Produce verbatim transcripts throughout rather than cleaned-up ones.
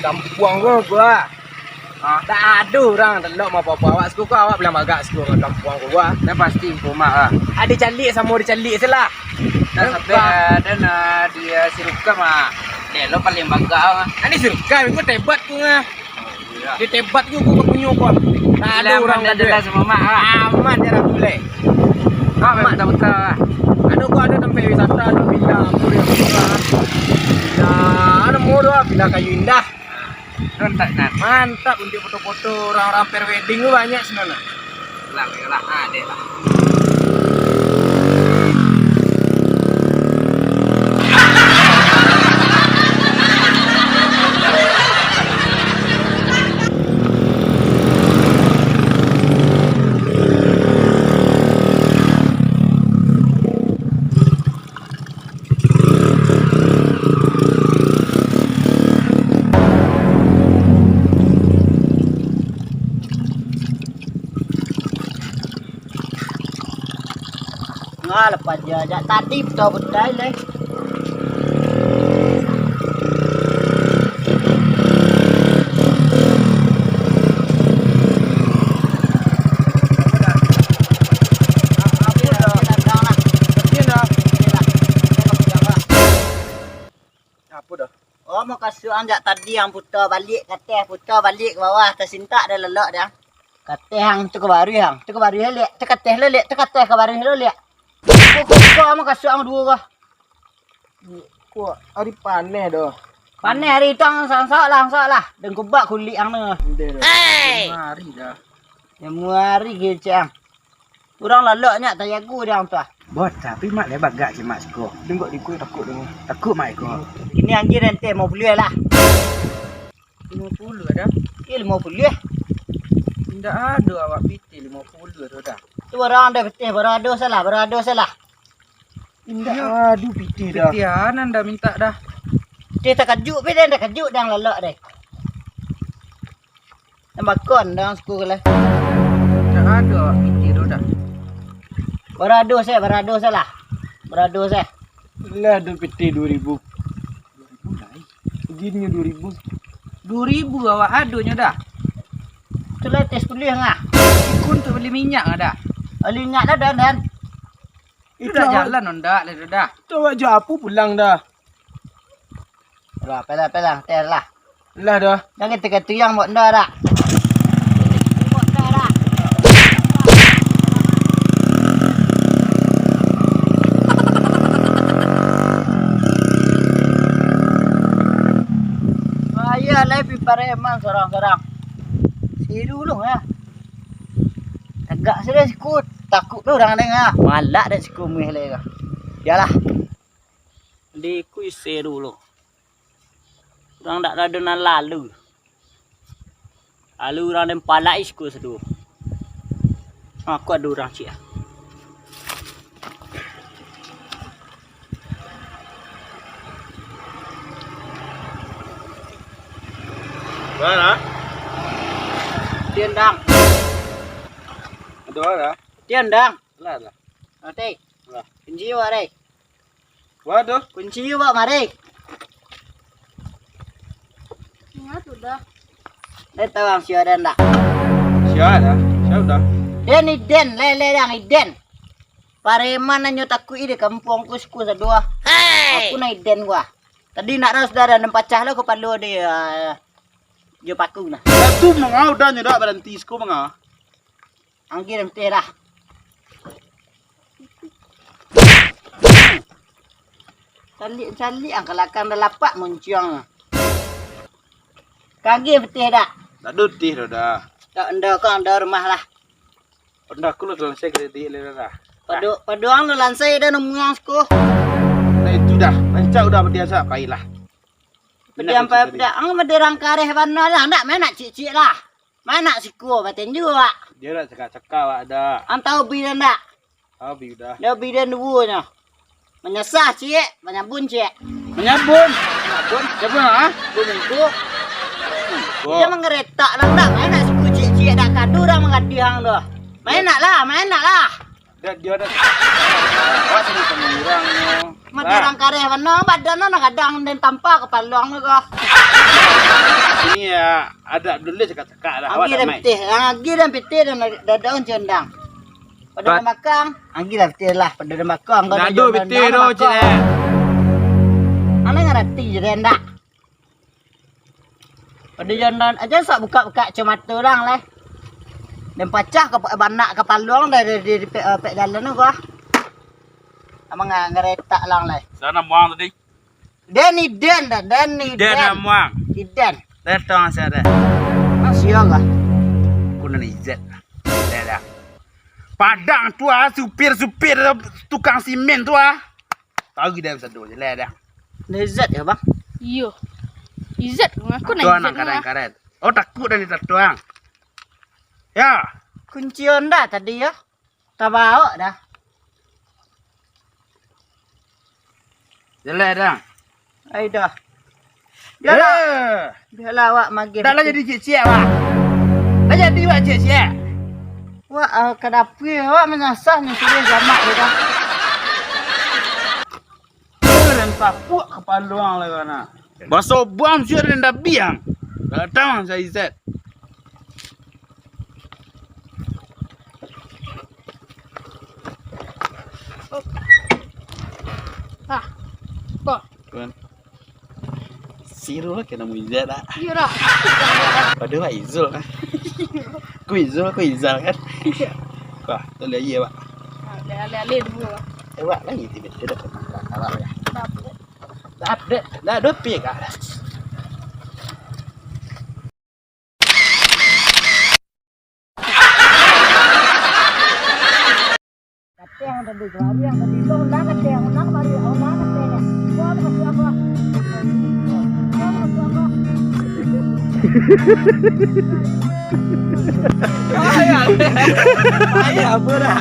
Kampuang ko, ko ah. Ah. Tak ado urang Lok maapo-apo awak siko ko, awak pulang bagak siko ka kampuang ko, ko ah. Dah pasti Mak ah. Ado caliak samo ado caliak se lah. Dah sampai, ah, dan, ah, di, ah, si Rukam ah. Dek lo paling bagak ah. Ado si Rukam, ko tebat ko ah. Iyo. Di tebat ko, ko punyo ko. Tak ado urang ado. Samo Mak ah. Aman je lah, boleh. Mak, aman. Betul-betul ah. Ado ko ado tampek wisata, ado villa, apo yo, villa. Villa, ado murah, villa Kayu Indah. Mantap, nah. Mantap untuk foto-foto urang-urang pre-wedding tu banyak sinan, nah. Lah, iyolah, ah, dek lah. Ngah lah paja, jak tadi puta-puta leh. Apo dah? Oh, mukasuik ang jak tadi, ang puta baliak ka ateh, puta baliak ka bawah, tasintak dek Lok deh. Ka ateh ang, tu ka baruih ang, tu ka baruih lek, tu ka ateh lo lek, tu ka ateh ka baruih lo lek. Ko, ko, ko, mukasuik ang duo ko. Ko ari paneh doh. Paneh ari tu ang, ang saok lah, ang saok lah. Den kubak kulik ang tu. Ndeh doh. Hei! Ari dah. Jamu ari kecek ang. Urang Lok nyo tajago dek ang tu ah. Boh, tapi Mak lai bagak ceh Mak siko. Tengok di ko takuik dek. Takuik Mak iko. Kini anggi renteh limo puluah lah. Limo puluah dah? Iyo, limo puluah. Indak ado awak pitih limo puluah tu dah. Tu barang ado pitih, barang ado salah, barang ado salah. Indak ado pitih dah. Pitih anan dah mintak dah. Pitih takajuik, pitih takajuik dek ang Lok deh. Nan bakon dek ang siko ko lai. Indak ado awak pitih tu dah. Barado se, barado se lah. Barado se. Lah ado pitih duo ribu. Duo ribu lai. Gini duo ribu. Duo ribu awak adonyo dah. Tu lah tes kuliah ngah. Ikun tu bali minyak ngah dah. Bali minyak dah, Dan, Dan. Itu dah awak jalan ondak lai tu dah. Tu awak jo apo pulang dah? Lah, pelah, pelah, teh lah. Lah dah. Jangan tengah tuyang buat nda dak. Ayo, lai pi pareman sorang-sorang. Siru lu ya. Tagak sudah siku, takut tu urang dengah. Malak dak siku muih lai ka. Yalah. Di kuise dulu. Urang dak ado nan lalu. Lalu urang den palak iko saduo. Aku ado urang ciek ah. Mana? Tian dang. Ado lah. Tian dang. Lah, lah. Ate. Lah. Kunci awak, Rey. Waduh. Kunci awak mari. Ingat sudah. Dek tawang sia den dak? Sia dah. Sia udah. Den iden, lele dang iden. Pareman nan nyo takuik di kampuang ku siko saduo. Hei! Aku nan iden gua. Tadi nak ras dah dan pacah lah kapalo di, ah, jo paku nah. Dah tu mangau dah nyo dak baranti siko mangau. Anggi renteh dah. Caliak-caliak ang kalakang dah lapak munciang. Kagih betih dak? Dak ado tih dah dah. Dak enda kau enda rumah lah. Enda aku lah lansai kredit lah dah. Padu, paduang lah lansai dah nang muang siko. Nah itu dah, rancak udah berdiam sah, pailah. Berdiam pai dah. Ang berdiam kareh bana lah, ndak main nak ciek-ciek lah. Main nak siko batin juo, Wak. Dia nak cakak-cakak, Wak, dah. Ang tahu bi dah ndak? Tahu bi dah. Dah bi dah duo nyo. Manyasah ciek, manyabun ciek. Manyabun? Manyabun? Manyabun, ha? Bun bungkuk. Bungkuk. Dia manggeretak lah ndak? Main nak siko ciek-ciek dak kadu dah mangadiang tu. Main nak lah, main nak lah. Dak, dia dak. Awak sini sama urang nyo. Mati urang kareh bana, badan no nak gadang den tampa kapalo ang ko. Ini ya, ada dulu cakap-cakap lah. Awak Agi dah damai. Pitih, agi dah pitih dan dadaun cendang. Pada Bat- dah makang, agi dah pitih lah. Pada dah makang, kau dah Gaduh jual pitih dah tu, makang. Cik, eh. Anak ngarati je dah ndak. Pada jandan aja sok buka-buka kacamoto urang leh. Dan pacah ka banak kapaluang dari di, di, di, pek, pek jalan tu gua. Amang nga-, ngaretak lang leh. Sana muang tadi. Den iden dah, den iden. Iden lah muang. Iden. Letong saya dah. Masih lah. Kunan izet. Dah dah. Padang tu ah, supir-supir tukang simen tu ah. Tahu gidam sado je lah dah. Lezat ya, Bang? Iyo. Izat ngaku Tu nak anak izat ni, Bang. Karen-karen. Oh, takut dari tatuang. Ya. Kunci Honda tadi ya. Tabaok dah. Jelek dah. Ai dah. Bialah. Eh. Bialah awak magih. Tak lah jadi ciek-ciek, wak. Lah jadi wak ciek-ciek. Wak, ah, kadapui awak manyasah ni sudah jamak dia dah. Eh, dan tapuak kapalo ang lah kana. Basobam sudah dan dabiang. Datang saya Izat. Ah. Kok? Tuan. Siru lah kena mujizat tak? Iya dah. Padahal Pak Izul kan. Ku Izul, ku Izal kan. Iya. Wah, tu lagi ya, Pak. Ah, alih-alih dulu, Pak. Eh, Pak, lagi tiba-tiba dah kenal ya. Dah update. Dah dua P kak. Kateng tadi, kelari yang tadi, kau undang kateng, undang kemari, undang kateng. Kau apa kasih apa? Kau apa kasih apa? Ayah, ayah, apa dah?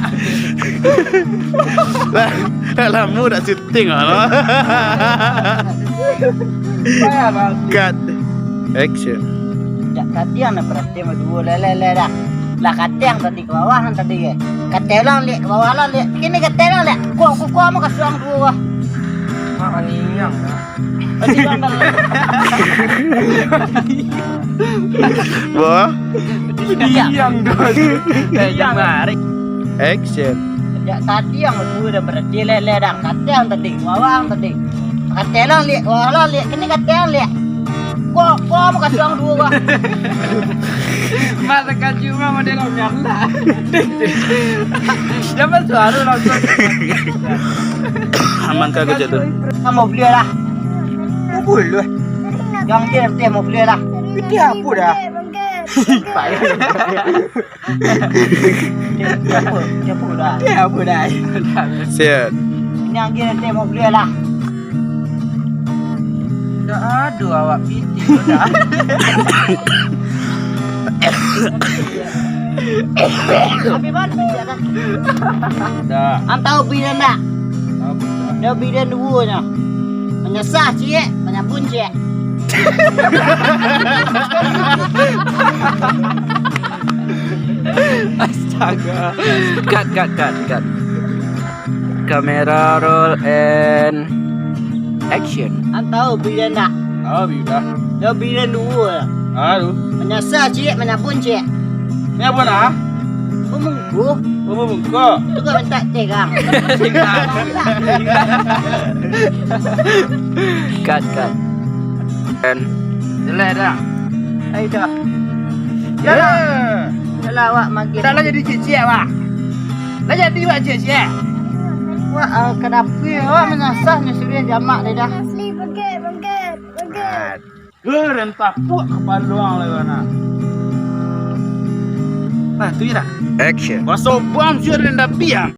Lah, lama dah syuting lah. Ayah, bang. Cut. Action. Jak tadi ang nak perhatian baduo, leh, leh, leh dah. Lah kateng tadi ka bawah ang tadi, eh. Kateng lang liek ka bawah lang liek. Kini kateng lang liek. Kuah, kuah, kuah, mau kasuang duo, wah. Mak maniang dah. Tadi lang dah. Wah. Diam dah. Eh, jangan. Action. Jak tadi ang baduo dah berhenti leh, leh dah. Kateng tadi ka bawah ang tadi. Kateng lang liek, wah lang liek, kini kateng lang liek. Kok, kok mau kasuang duo, wah. Masa kaciu mah model orang lah. Siapa suara langsung? Aman kah kerja tu? Kamu beli lah. Mau beli lah. Yang dia nanti mau beli lah. Dia apa dah? Payah. Siapa? Siapa dah? Siapa dah? Siap. Ini angin nanti mau beli lah. Dah aduh awak pitih tu dah. Habis mana pitih dah? Dah. Antau beli dah ndak? Apa dah? Dah beli dah duo nyo. Manyasah ciek, manyabun ciek. Astaga. Cut, cut, cut, cut. Kamera roll and action. Ang tahu bidan tak? Ah, bidan. Dia bidan dua. Ah, tu. Manyasah ciek, manyabun ciek. Ni apa nak? Bumungkuh. Bumungkuh. Tu kau minta teh, Kang. Cut, cut. Dan jelek dah. Ai dah. Yalah. Yalah, awak makin. Tak lah jadi ciek-ciek, wah. Lah jadi wak ciek-ciek. Wak, ah, kenapa awak menyasah nyo sudah jamak dah dah. Asli, bangkit, bangkit, bangkit. Keren tapuk kepala orang lah, nah. Nah, tu je dah. Action. Basobam sudah dan dapiang.